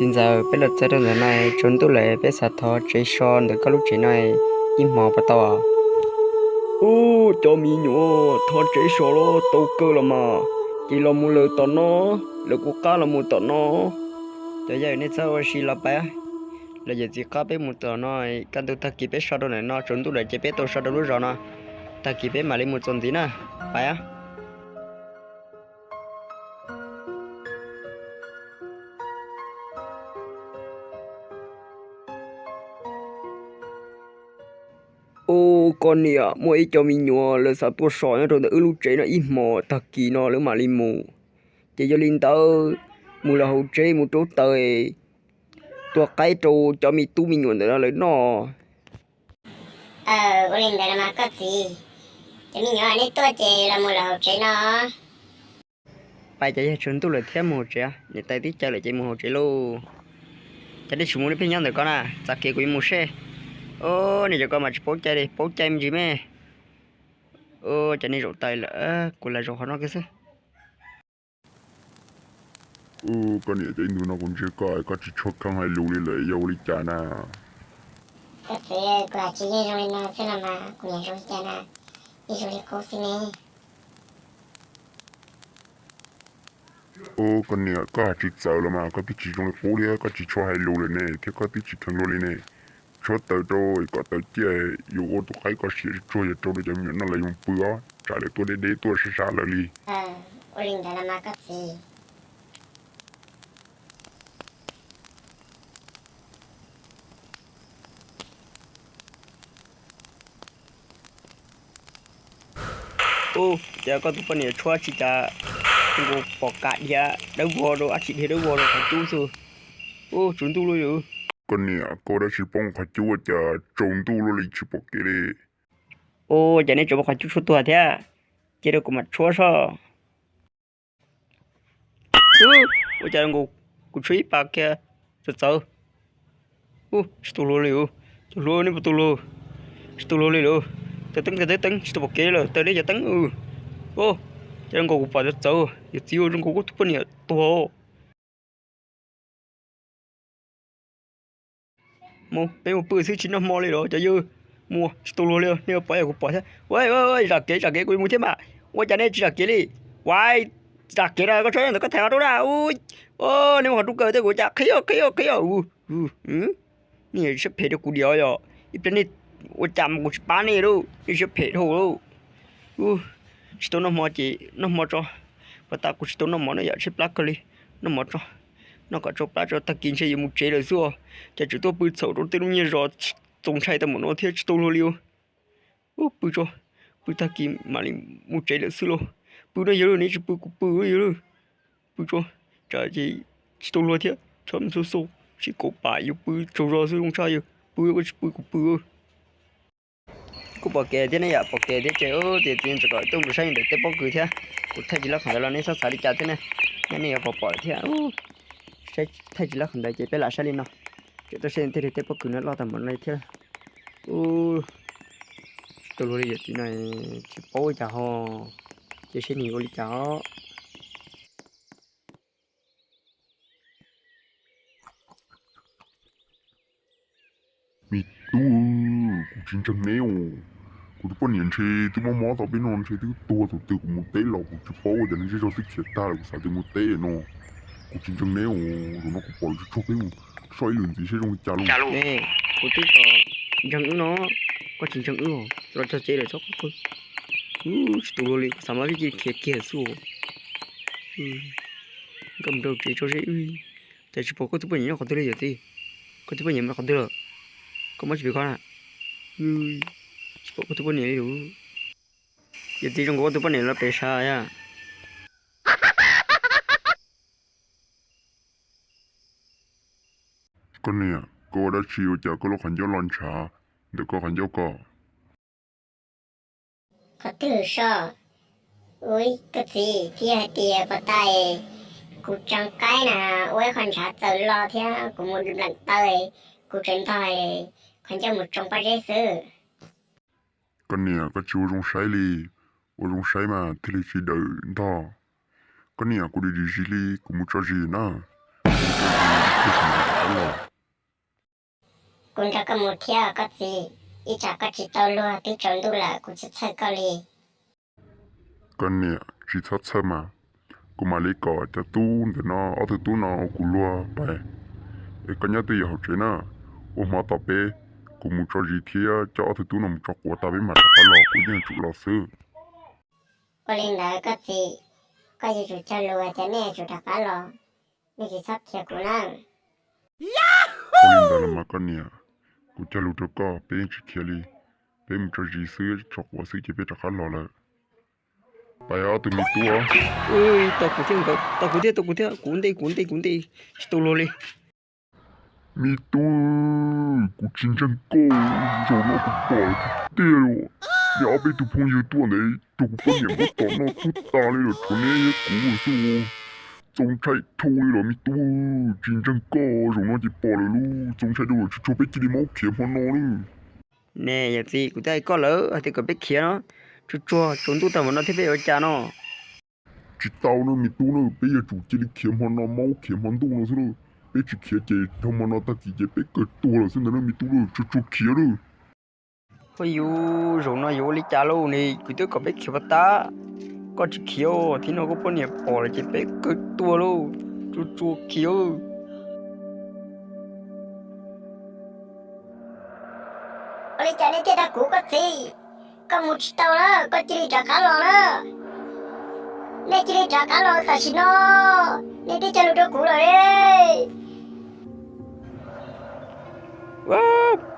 Txiv ntxawm, peb los txog rau ntawm no tsaus ntuj lawm, peb xav thov tsev so ntawm koj lub tsev no ib hmos puas tau? Ub, cov me nyuam, thov tsev so los tau kawg los mas, ces los mus lawm tom no, lawv kuj qab los mus tom no. Cov yawg, nej txhob ua si los pais, los yawm txiv qab peb mus tom no, kaj ntug tag kis peb so rau ntawm no, tsaus ntuj lawm ces peb tau so rau lub zos no, tag kis peb mam li mus txuas ntxiv na, pais. Ub, koj niam, muaj ib co me nyuam lawv xav tuaj so nyob rau ntawm wb lub tsev no ib hmos, tag kis no lawv mam li mus. Ces yog li ntawd, mus lawm hauv tsev mus rauv taws, tua qaib rau cov me tub me nyuam ntawm no lawv noj. Ua li ntawd los mas koj txiv, cov me nyuam nej tuaj ces los mus lawm hauv tsev no. Pais, cov yawg, tsaus ntuj lawm thiab, mus hauv tsev, niam tais twb caw lawm ces mus hauv tsev lauj. Cov nej tsis mus, nej pheej nyob ntawm ko na, txav kev kuv yuav mus seb. Ub, nej cov ko mas tsis paub cai li, paub cai me ntsis me. Ub, cov nej zaum tais lawm, kuv lam zaum qhov no kiag xwb. Ub, koj niam, cov ib ntus no kuv ntsia koj, koj tsis tshua kheev hais lus li lawm, yog ua li cas na? Koj txiv, kuv hais tsis yeej zoo li no xwb los mas kuv niam zoo li cas na, yeej zoo li qub xwb ne. Ub, koj niam, koj hais tsis txawv los mas, koj twb tsis zoo li qub thiab, koj tsis tshua hais lus lawm ne, thiab koj twb tsis kheev luag li ne. Tshuav taws rau kom taws ciaj, yuav ua tus qaib kom siav tsuag tsuag, yuav rau rau cov me nyuam noj, lawv yuav pw os, tsam lawv tuaj deb deb tuaj sab sab lawv li. Ua li ntawd los mas koj txiv. Ub, cas koj tus poj niam tshuav tsis cas, nkaus pom kam dhia dawb vog rau, dab tsi dhia dawb vog rau qhov cub xwb. Ub, tsaus ntuj luaj li. Koj niam, koj dab tsi poob qhov cub ua cas tsaus ntuj luaj li tsis pom kev li? Ub, cas nej tseem muab qhov cub tshuav tuag thiab? Cia rau kuv mam tshuab soj. Ub, ua cas nkaus kuv tshuab ib pas kiag txawv txawv. Ub, tsis tau luag li. Tus hluas, nej puas tau luag? Tsis tau luag li lawm. Taws teeb, taws teeb, tsis tau pom kev lawm, taws deb cov teeb. Ub, cas nkaus kuv pom txawv txawv, yawm txiv, zoo nkaus koj tus poj niam tuag. Mus, peb mus pw xwb tsis noj hmo li los cov yawg. Mus, tsis tau luag li, nej pom yog kuv pom thiab. Zam kev, zam kev, kuv yuav mus thiab mas. Ua cas nej tsis zam kev li? Ua, zam kev na, koj tso ntawm koj thaiv qhov rau na. Nej muab qhov rau kaw thiab kuv cas qhib qhib qhib. Nej siab phem rau kuv diam yom, ib pliag nej ua cas mas kuv tsis pab nej lauj, nej siab phem dhau lauj. Tsis tau noj hmo ces noj hmo tso, puas tas kuv tsis tau noj mov no yom, tshaib plab kawg li. Noj mov tso, noj kom tsau plab tso, tag kis ntshe yuav mus tsev lawm xwb os. Cas tseem tuaj pw txhaum rau tej lub nyiaj zos txaus ntshai tau npaum no thiab, tsis tau luag li os. Ub, pw tso, pw tag kis mam li mus tsev lawm xwb lauj. Pw no yawg lauj, nej tsis pw kuv pw yawg lauj. Pw tso, tsam ces tsis tau luag thiab, txhob mus xauj xauj, sib kaum pam yuav pw tsaug zog xwb zoo tshaj yawg. Pw, koj tsis pw kuv pw. Kuj pom kev thiab ne yom, pom kev thiab ces tias txiv ntxawm kom tuaj mus saib ntawm tej pob kws thiab. Kuv thaij tsis lab qhov ntawd los nej txhob xav li cas thiab ne, nej yuav pom pom thiab. Saib thaij tsis lab qhov ntawd ces peb lam saib li no. Tseem tuaj saib tej tej pob kws no loj tag npaum no thiab. Ub, tsis tau luag li yawm txiv no, tsis paub ua cas ho, ces seb nws ua li cas os. Me tub, kuv tsis ntseeg neb os. Kuv tus poj niam ntshe twb mob mob tau peb no, ntshe twb tuag thaum twg kuv mus teb los kuv tsis paub, ua cas nws zej zog twb khiav tag lawm kuv xav tias mus teb no. Kuv tsis ntseeg neb os, zaum no kuv pom lawv tsuag tsuag peb mus soj ib lwm ntxiv seb zoo li cas lauj. Kuv twb tsis ntseeg wb no, koj tsis ntseeg wb os, los txog tsev lawm txhob quaj. Tsis tau luag li, kuv xav mas vij cia li khiav kiag xwb. Nkauj mus rau tsev tso seb wb. Cas tsis pom koj tus poj niam nyob qhov twg li yawm txiv? Koj tus poj niam mus qhov twg lawm? Koj muab tsis pom koj na. Tsis pom koj tus poj niam li lawm. Yawm txiv, zoo nkaus koj tus poj niam los pem sab yom. Koj niam, koj ua dab tsi ua cas koj lub qhov ncauj loj ntshav ntawm koj qhov ncauj ko? Qhov twg so? Ua koj txiv, twb yog hais tias puas tas kuv tseev qaib na, ua ib qho ntshav txawm los thiab kuv mus npleem taw, kuv tseem ntog qhov ncauj mus tsoo pob zeb xwb. Koj niam, koj tsis ua zoo saib li, ua zoo saib mas thiaj li tsis dawm ntog. Koj niam, kuv dim dim zis li, kuv mus tso zis na. kuv mam rov qab los. Kuv nrog koj mus thiab koj txiv, ib tsam koj tsis tau luag twb tsaus ntuj lawm kuv tsis txhawj koj li. Koj niam, tsis txhob txhawj mas, kuv mam li kom cov tub ntawm no, ob tug tub no ua kuv luag pais, es koj nyob twj ywm hauv tsev na. Ua hmo tom peb, kuv mus tso zis thiab coj ob tug tub no mus tso quav tas peb mam rov qab los, kuv yeej yuav tsum los xwb. Ua li ntawd koj txiv, koj yuav tsum cog lus hais tias nej yuav tsum rov qab los, nej tsis txhob khiav kuv na. Ua li ntawd los mas koj niam, kuv cog lus rau koj, peb yeej tsis khiav li, peb mus tso zis xwb, tso quav xwb ces peb rov qab los lawm. Pais ob tug me tub. Tos kuv thiab nkawd, tos kuv thiab, tos kuv thiab, kuv ntej, kuv ntej, kuv ntej, tsis tau luag li. Me tub, kuv tsis ntseeg koj, zaum no kuv pom tiag tiag li. Neb ob peb tug phooj ywg tuaj ntawd rau kuv poj niam muab tom noj tuag tas li lawm, tshuav neb thiab kuv xwb. Txaus ntshai dhau li los me tub, tsis ntseeg koj, zaum no ces pom lawm lauj, txaus ntshai dhau lawm, tsuag tsuag peb cia li mus khiav hmo no lauj. Ne yawm txiv, kuv twb hais koj lawm hais tias kom peb khiav no, tsuag tsuag tsaus ntuj tag npaum no thiab peb yuav ua cas no? Tsis tau na me tub na, peb yuav tsum cia li khiav hmo no, mus khiav hmo ntuj no xwb lauj. Peb tsis khiav ces dhau hmo no tag kis ces peb kawg tuag lawm xwb ntag na me tub lauj, tsuag tsuag khiav lauj. Phooj ywg, zaum no yuav ua li cas lauj ne? Kuv twb kom peb khiav puas tas, koj tsis khiav, thib no koj poj niam pom lawm ces peb kawg tuag lauj, tsuag tsuag khiav. Ua li cas nej thiaj dag kuv koj txiv? Koj mus tsis tau na, koj cia li rov qab los na. Nej cia li rov qab los tam sim no, nej twb cog lus rau kuv lawm.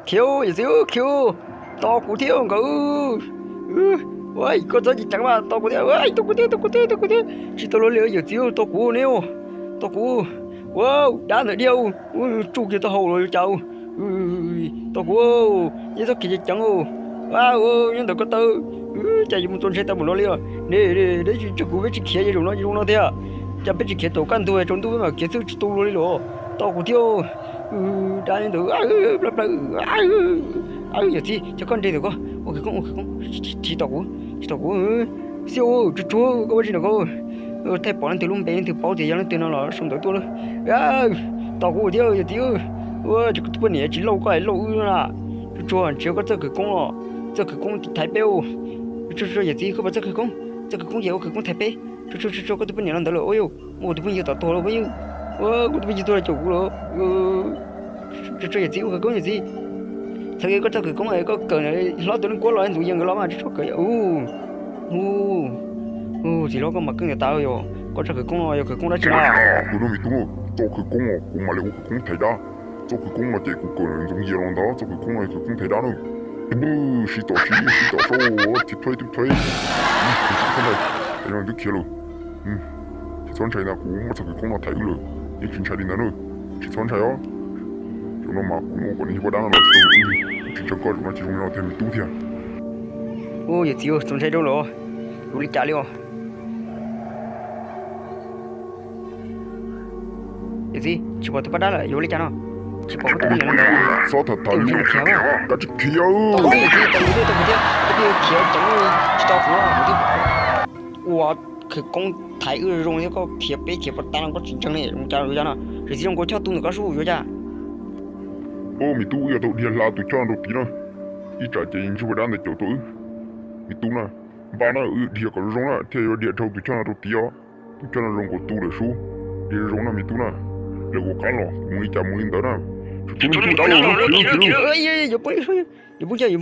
Khiav, yawm txiv, khiav, tos kuv thiab nkawd. Koj txhob ceev ceev mas, tos kuv thiab, tos kuv thiab, tos kuv thiab, tos kuv thiab. Tsis tau luag li yawm txiv, tos kuv ne, tos kuv. Ua dab ntawm diaj, tsuj kiag taub hau los cas. Tos kuv, yeej txhob khiav ceev ceev. Nyob ntawm ko taw, cas yuav mus txaus ntshai tau npaum no li os. Ne, neb tsis ntseeg kuv, peb tsis khiav, zaum no, zaum no tiag. Cas peb tsis khiav thaum kaj ntug tsaus ntuj peb mam khiav xwb, tsis tau luag li los. Tos kuv thiab. Dab ntawd, plab plawv. Yawm txiv, cas koj nres ntawm ko, ua khawv koob, ua khawv koob, tsis tos kuv, tsis tos kuv. Xiab, tsuag tsuag, koj ua tsi ntawm ko? Thaij pom leej twg lub npe, leej twg paub tias yog leej twg no los sau ntawv tuaj lauj. Tos kuv thiab yawm txiv. Ua cas koj tus poj niam tsis lauj koj es lauj wb na? Tsuag tsuag, ntshe koj txawj khawv koob los, txawj khawv koob thaiv peb. Tsuag tsuag, yawm txiv, koj puas txawj khawv koob? Txawj khawv koob ces ua khawv koob thaiv peb. Tsuag tsuag, tsuag tsuag, koj tus poj niam los ntawd lawm. Ua yog, ua kuv tus phooj ywg tom tuag lawm phooj ywg. Ua kuv tus phooj ywg tuag los caum kuv lawm. Tsuag tsuag, yawm txiv, ua khawv koob yawm txiv. Txawm koj txawj khawv koob es koj kawm hlob tus leej kuab los ntuv yees nkawd los mas tsuag tsuag kawm. Ub, txiv hlob, koj mas keej tiag tas yog koj txawj khawv koob no yog khawv koob dab tsi na? Tus no me tub, txawj khawv koob os, kuv mam li ua khawv koob thaiv dab. Txawj khawv koob no ces kuv kawm ntxoov yias los ntag, txawj khawv koob no khawv koob thaiv dab na. Sib tom sib, sib tom saub, thib thuaib thib thuaib. Tsis txhob ntshai, twb khiav lawm. Tsis txhob ntshai ntag, kuv muaj txoj khawv koob no thaiv wb lawm, yeej tsis ntshai li ntawd na. Tsis txhob ntshai os. Zaum no mas kuv muab kom nws yog poj dab no los tsis tau wb, tsis ntseeg koj, zaum no tsis zoo li no thiaj me tub thiab. Ua yawm txiv, txaus ntshai rau lawm, yuav ua li cas li os? Yawm txiv, tsis pom tus poj dab lawm, yuav ua li cas no? Tsis pom koj tus poj niam no ntawd. Txhob tham tham li, koj tsis khiav. Khiav ceev, ua khawv koob thaiv wb zoo thiab koj khiav peb khiav puas tas no koj tsis ntseeg li, yuav cas no? Yawm txiv, zoo nkaus choj tu ntawm koj sub, yuav cas? Ua me tub, wb yuav tau dhia hla tus choj no rau tid na, ib tsam ces ntsej muag dab ntawd caum tau wb. Me tub na, npaj na, wb dhia kom zoo zoo na thiaj yuav dhia dhau tus choj no rau tid os. Tus choj no zoo nkaus tu lawm sub, dhia zoo zoo na me tub na. Lawv kuv qab los, mus li cas mus li ntawd na. Tsuag tsuag,